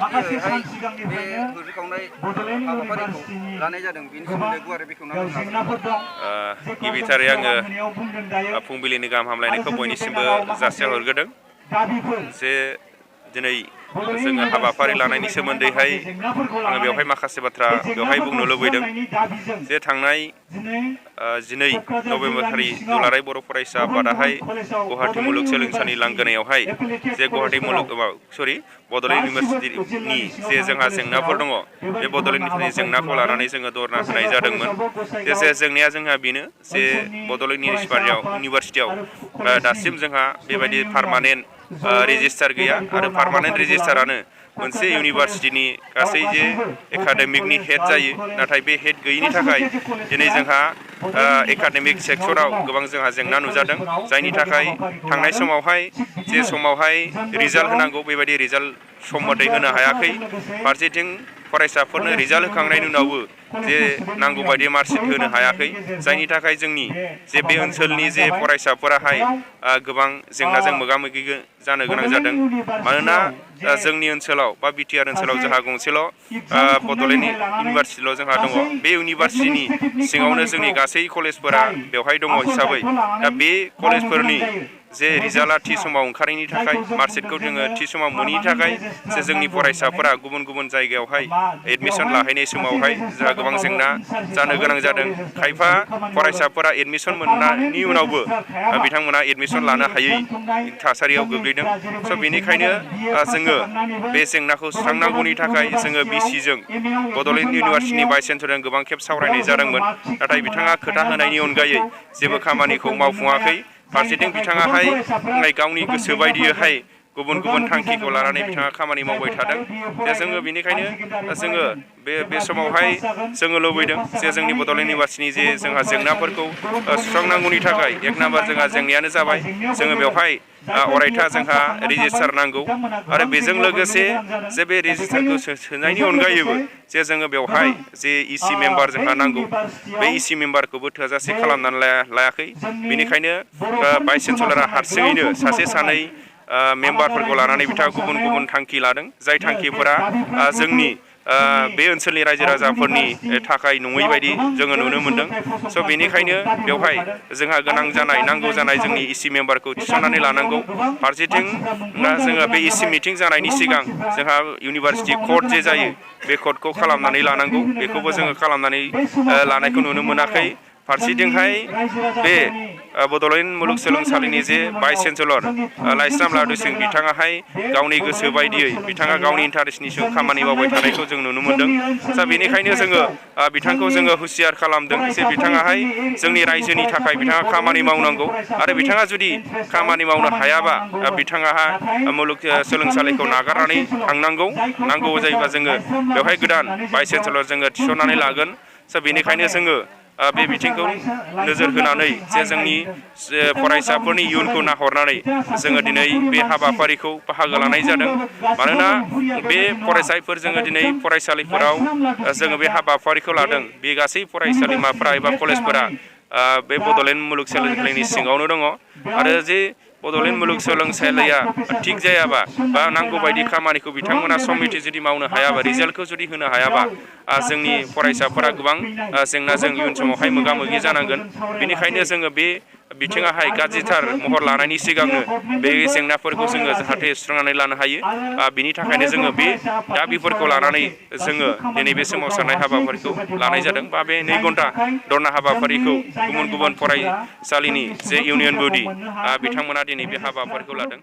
माखासे सान सिगांनिफ्रायनो बड'लेण्ड इउनिभारसिटिनि जेंनाफोर दं गिबिथारै आङो फुंबिलिनि गाहाम हामलायनायखौ बयनिसिमबो जासिहरग्रोदों जे दिनै जोङो हाबाफारि लानायनि सोमोन्दैहाय आङो बेवहाय माखासे बाथ्रा बेवहाय बुंनो लुबैदों जे थांनाय 12 नभेम्बरखालि दुलाराय बर' फरायसा आफादाहाय गुवाहाटी मुलुगसोलोंसालि लांगोनायावहाय जे बड'लेण्ड इउनिभारसिटिनि जे जोंहा जेंनाफोर दङ बे बड'लेण्डनि जेंनाखौ लानानै जोङो धरना होनाय जादोंमोन जे जेंनाया जोंहा बेनो जे बड'लेण्ड इउनिभारसिटियाव दासिम जोंहा बेबायदि पार्मानेन्ट रेजिस्टार गैया आरो पार्मानेन्ट रेजिस्टारानो मोनसे इउनिभारसिटिनि गासै जे एकाडेमिकनि हेड जायो नाथाय बे हेड गैयिनि थाखाय दिनै जोंहा एकाडेमिक सेक्टराव गोबां जोंहा जेंना नुजादों जायनि थाखाय थांनाय समावहाय रिजाल्ट होनांगौ बेबायदि रिजाल्ट सम मथै होनो हायाखै फारसेथिं फरायसाफोरनो रिजाल्ट होखांनायनि उनावबो जे नांगौ बायदि मार्कशीट होनो हायाखै जायनि थाखाय जोंनि जे बे ओनसोलनि जे फरायसाफोराहाय गोबां जेंनाजों मोगा-मोगि जानो गोनां जादों मानोना जोंनि ओनसोलाव बा बिटिआर ओनसोलाव जोंहा गंसेल' बड'लेण्ड इउनिभारसिटिल' जोंहा दङ बे इउनिभारसिटिनि सिङावनो जोंनि गासै कलेजफोरा बेवहाय दङ हिसाबै दा बे कलेजफोरनि जे रिजाल्टआ थि समाव ओंखारैनि थाखाय मार्कशीटखौ जोङो थि समाव मोनैनि थाखाय जे जोंनि फरायसाफोरा गुबुन गुबुन जायगायावहाय एडमिसन लाहैनाय समावहाय जोंहा गोबां जेंना जानो गोनां जादों खायफा फरायसाफोरा एडमिसन मोननायनि उनावबो बिथांमोना एडमिसन लानो हायै थासारियाव गोग्लैदों स' बेनिखायनो जोङो बे जेंनाखौ सुस्रांनांगौनि थाखाय जोङो बिसिजों बड'लेण्ड इउनिभारसिटिनि भाइस चेन्सेलरजों गोबां खेब सावरायनाय जादोंमोन नाथाय बिथाङा खोथा होनायनि अनगायै जेबो खामानिखौ मावफुङाखै फारसेथिं बिथाङाहाय गावनि गोसो बायदियैहाय गुबुन गुबुन थांखिखौ लानानै बिथाङा खामानि मावबाय थादों जे जोङो बेनिखायनो जोङो बे समावहाय जोङो लुबैदों जे जोंनि बड'लेण्ड इउनिभारसिटिनि जे जोंहा जेंनाफोरखौ सुस्रांनांगौनि थाखाय एक नाम्बार जोंहा जेंनायानो जाबाय जोङो बेवहाय अरायथा जोंहा रेजिस्टार नांगौ आरो बेजों लोगोसे जे बे रेजिस्टारखौ सोनायनि अनगायैबो जे जोङो बेवहाय जे इसि मेम्बार जोंहा नांगौ बे इसि मेम्बारखौबो थोजासे खालामनानै लायाखै बेनिखायनो भाइस चेन्सेलरा हारसिङैनो सासे सानै मेम्बारफोरखौ लानानै बिथाङा गुबुन गुबुन थांखि लादों जाय थांखिफोरा जोंनि बे ओनसोलनि रायजो राजाफोरनि थाखाय नङै बायदि जोङो नुनो मोनदों स' बेनिखायनो बेवहाय जोंहा गोनां जानाय नांगौ जानाय जोंनि इसि मेम्बारखौ थिसननानै लानांगौ फारसेथिं जोङो बे इसि मिटिं जानायनि सिगां जोंहा इउनिभारसिटि कड जे जायो बे कडखौ खालामनानै लानांगौ बेखौबो जोङो खालामनानै लानायखौ नुनो मोनाखै फारसेथिंहाय बे बड'लेण्ड मुलुगसोलोंसालिनि जे भाइस चेन्सेलर लाइस्राम लादुसिं बिथाङाहाय गावनि गोसो बायदियै बिथाङा गावनि इन्टारेस्टनि सायाव खामानि मावबाय थानायखौ जों नुनो मोनदों दा बेनिखायनो जोङो बिथांखौ जोङो हुसियार खालामदों जे बिथाङाहाय जोंनि रायजोनि थाखाय बिथाङा खामानि मावनांगौ आरो बिथाङा जुदि खामानि मावनो हायाबा बिथाङाहा मुलुगसोलोंसालिखौ नागारनानै थांनांगौ नांगौ जायोबा जोङो बेवहाय गोदान भाइस चेन्सेलर जोङो थिसननानै लागोन स' बेनिखायनो जोङो बे बिथिंखौ नोजोर होनानै जे जोंनि फरायसाफोरनि इयुनखौ नाहरनानै जोङो दिनै बे हाबाफारिखौ बाहागो लानाय जादों मानोना बे फरायसाफोर जोङो दिनै फरायसालिफोराव जोङो बे हाबाफारिखौ लादों बे गासै फरायसालिमाफोरा एबा कलेजफोरा बे बड'लेण्ड मुलुगसोलोंसालिनि सिङावनो दङ आरो जे बड'लेण्ड मुलुगसोलोंसालिया थिग जायाबा बा नांगौ बायदि खामानिखौ बिथांमोना सम मथे जुदि मावनो हायाबा रिजाल्टखौ जुदि होनो हायाबा जोंनि फरायसाफोरा गोबां जेंनाजों इयुन समावहाय मोगा-मोगि जानांगोन बेनिखायनो जोङो बे बिथिङाहाय गाज्रिथार महर लानायनि सिगांनो बे जेंनाफोरखौ जोङो जाहाथे सुस्रांनानै लानो हायो बिनि थाखायनो जोङो बे दाबिफोरखौ लानानै जोङो दिनै बे सोमावसारनाय हाबाफारिखौ लानाय जादों बा बे 2 घन्टा धरना हाबाफारिखौ गुबुन गुबुन फरायसालिनि जे इउनियन बडि बिथांमोना दिनै बे हाबाफारिखौ लादों।